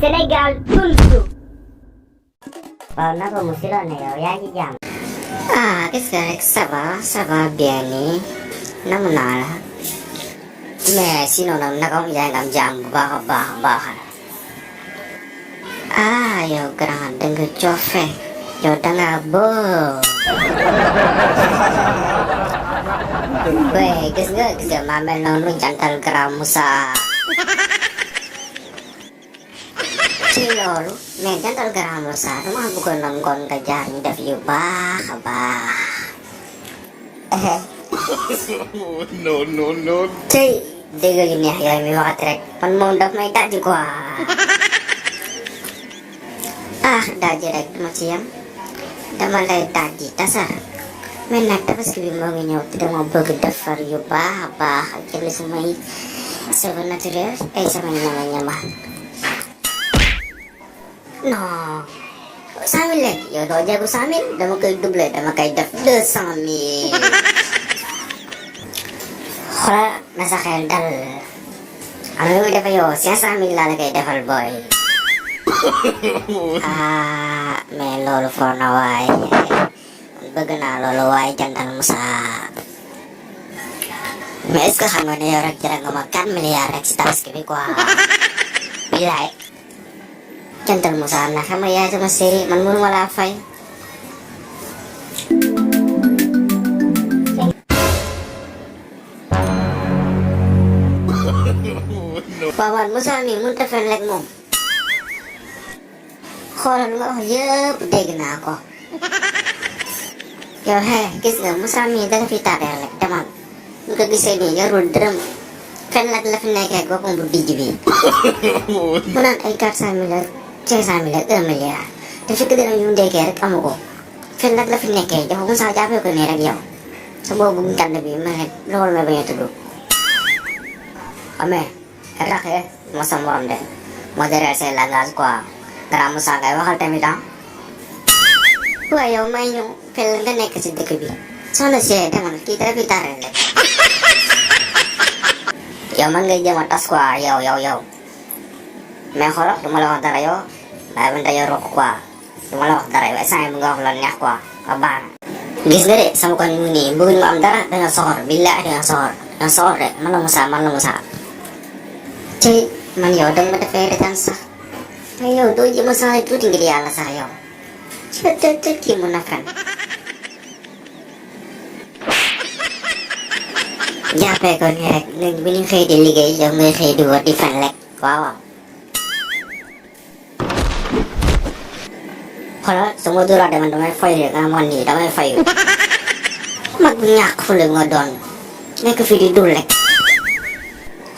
Sénégal tulsu. Waaw naka mu si loon ne yow yaa ngi jàmm. Gis nga rek ça va bien nii namu naa la mais sinon nag naka yaa ngi am jàmm bu baax a baax yow grand danga coofe yow danga boo gis nga maa mel noonu jantal grand Moussa ci loolu mais jantal grand Moussa dama bëggoon na ngoon nga jaar ñu def yu baax a baax no. tey dégg yu neex yooyu mi waxat rek man moom daf may dajji quoi dajji rek duma ci yam dama lay dajji tasar mais nag tabaski bi moo ngi ñëw te dama bëgg defar yu baax a baax jënd samay cheveux naturels ay sama ñama non 100 000 lekk yow doo jagu 100 000 dama koy doublé dama koy def 200 000 xoolal na sa xel dal am na muy defa yow 500 000 laa la koy defal booy mais loolu for na waay bëgg naa loolu waay jantal Moussa mais est-ce que xam nga ne yow rek jërë nga ma 4 milliards rek si tabaski bi quoi bilaay jantal Moussa na xam nga yaay sama série man mënuma laa fay waaw Moussa mi mënut a fen rek moom xoolal nga wax yëpp dégg naa ko yow gis nga Moussa mi danga fi tardeel rek demal ñu ko gisee nii yorul dërëm fen rek la fi nekkee ak boppam bu dijj bi mu naan ay 400 000 ak 500 000 ak 1 milliard te fekk dërëm yu ndekkee rek amu ko fen rek la fi nekkee dafa Moussa jàppee ko nii rek yow sa boobu ngand bi ma ne loolu ma bañ a tudd amee raxe moo sa morom de modérer say langage quoi grand Moussa ngay waxal tamit waaye yow may ñu fel nga nekk si dëkk bi soxna si demal kii dara fi tardeel rek yow man ngay jéem a tas quoi yow mais xoolal du ma la wax dara yow bàyyi ba ndeyoo rokk quoi du ma la wax dara yow instant bi nga wax la neex quoi ba baax na gis nga de sama koñ mu nii bëgguñ ma am dara danga soxor billahi danga soxor de man la Moussa ci man yow danga ma defee retaan sax mais yow doo jéem a changé tuuti ngir yàlla sax yow te kii mun na fen jàppee ko nii rek léegi bi ñu xëy di liggéey yow ngay xëy di wër di fen lekk waaw xoolal su ma dóoraa deman damay fay rek nga man nii damay fayu mag bu ñàkk fu la nga doon nekk fii di dul rek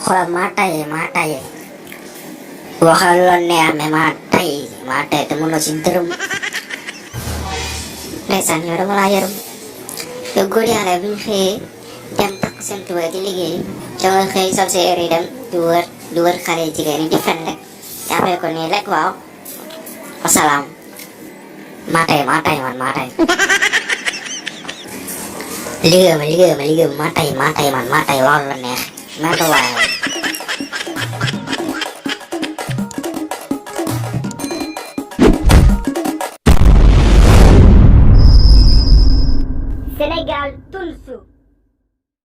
xoolal maa taye waxal lu la neex mais maa taye te mënoo ci dërëm ndeysaan yow dama laa yërëm yow góor yàlla bi ñu xëyee dem takk seen tubaab di liggéey danga xëy sol sa yére yi dem di wër xale jigéen yi di fen rek jàppee ko nii rek waaw wasalaam maa tay liggéey ma maa tay loolu la neex maa ta waaye